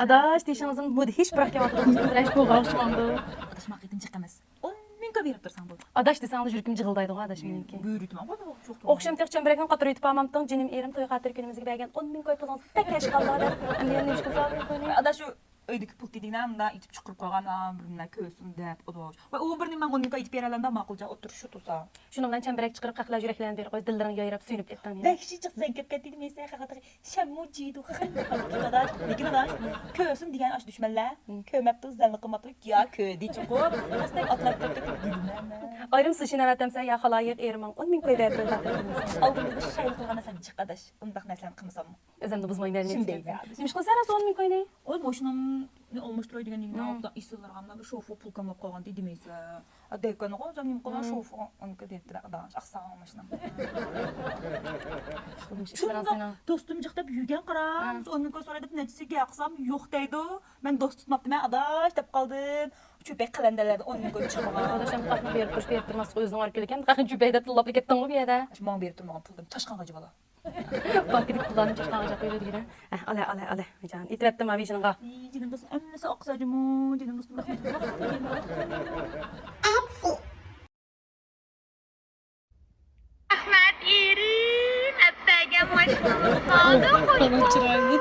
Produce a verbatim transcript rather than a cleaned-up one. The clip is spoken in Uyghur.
ئاداش دېيىشىڭىزمۇ مۇدھىش پۇراق كېلىۋاتىدۇ، دوستۇم، بىلەن ئىش بولغان ئوخشىمامدۇ؟ ئاداش، ماڭا قېتىم جىق ئەمەس. ئون مىڭ كوي بېرىپ تۇرساڭ بولدى. ئاداش دېسەڭلار يۈرىكىم جىغىلدايدىغۇ، ئاداش، مېنىڭكى. بۆرۈتمەڭ بولدى، يوق، يوق. ئوخشام تېخى چەمبىرەكنى قاتۇرۇۋېتىپالمامتىڭ، جېنىم ئېرىم توي خاتىرە كۈنىمىزگە بەرگەن ئون مىڭ كوي پۇلىڭىزنى بەك ياخشى قىلدىڭىز. ئەمدى يەنە نېمە ئىش قىلسام بولدى؟ ئاداش، شۇ ئۆيدىكى پۇل تېگىنە مۇنداق ئېتىپ چىقىرىپ قويغان، بىر نېمە كۆرسۇن دەپ، ئۇدۇق. ۋاي، ئۇ بىرنى ماڭا ئون مىڭ كوي ئېتىپ بېرەلەمدۇ، ماقۇلجان ئولتۇر شۇ تۇرسا. شۇنىڭ بىلەن چەمبىرەك چىقىرىپ، خەقلەر يۈرەكلەرنى بېرىپ قويسا، دىللىرىڭ يايراپ، سۆيۈنۈپ كەتتىڭ. ۋەھشىي جىق زەڭ كەپ كەتتى دېمەيسەن، خەقلەر شەممۇ جىيدۇ. ئاداش، لېكىن ئاداش، كۆرسۇن دېگەن ئاشۇ دۈشمەنلەر. كۆرمەپتۇ، زەننى قىلماپتۇ، يا كۆردى چوقۇم. قاستەك ئاتلاپ كەتتى، گۈلمەمە. ئايرىم سىشىنەۋەتەمسەن يا خالايىق، ئېرىمىڭ ئون مىڭ كوي بەرىپ قويغان. ئالدىمىزدا شەيلى قىلغان نەرسەمنى چىق ئاداش، ئۇنداق نەرسىلەرنى قىلمىساممۇ. ئۆزۈمنى بۇزمايمەن. شۇنداق. نېمە ئىش قىلسا راسا ئون مىڭ كوينى؟ ئوي، ماشىنامنى ئالماشتۇراي دېگەن ئىدىم. ئىسسىلىرىغان بىر شوفېر پۇل كاملاپ قالغان دېدى دېمەيسە. دەيكەنغۇ ئۆزۈم نېمە قىلغان، شوفېر ئۇنىڭكى دېيىپتىلە، ئاداش، ئاقساڭ ماشىنام. شۇنداق دوستۇمجۇق دەپ يۈرگەن قارا. ئون مىڭ كوي سوراي دەپ نەچچىسىگە گەپ قىلسام يوق دەيدۇ. مەن دوست تۇتماپتىمەن ئاداش دەپ قالدىم. چۆپەك قەلەندەرلەردىن ئون مىڭ كوي چىقمىغان. ئاداش، ئەمدى خەقنى بېرىپ تۇرۇش، بېرىپ تۇرماسلىقى ئۆزىنىڭ ئارقىلىكەن. خەقنى چۆپەك دەپ تىللاپلا كەتتىڭغۇ بۇ يەردە. ماڭا بېرىپ تۇرمىغان پۇلدىن چاشقانغا جىبالا. بانكىدىكى پۇللارنى چاشقانغا جاپ قويىدۇ دېگىنە. ئە، ئالە، ئالە، ئالە. جان، ئېتىۋەتتىم ھە بېشىنىغا. ئى، جېنىم دوستۇم، ھەممىسى ئاقساجىمۇ، جېنىم دوستۇم، رەھمەت. رەھمەت، ئېرىم، ئەپەرگەن ماشىنىمىز قالدى، قوي، قوي.